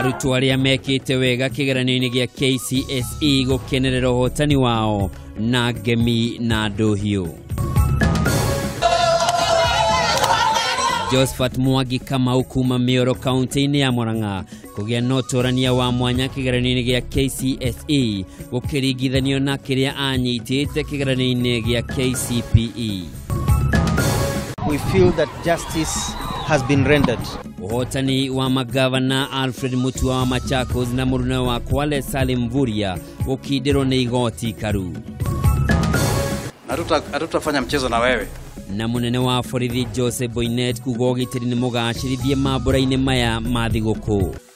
Arutwo arĩa mekĩte wega kĩgeranio-inĩ gĩa KCSE gũkenerera ũhotani wao na ngemi na ndũhiũ. Josephat Mwangi Kamau kuma Mioro kaunti-inĩ ya Murang'a kũgĩa na ũtũrania wa mwanya kĩgeranio-inĩ gĩa KCSE gũkĩringithanio na kĩrĩa anyitĩte kĩgeranio-inĩ gĩa KCPE. We feel that justice has been rendered. Ũhotani wa magavana Alfred Mutua wa Machakos na mũruna wa Kwale Salim Mvurya gũkindĩrwo nĩ igoti karu. Hatutafanya mchezo na wewe. Na mũnene wa borithi Joseph Boinnet kuga ũgitĩri nĩ mũgacĩrithie mambũra-inĩ maya ma thigũkũ.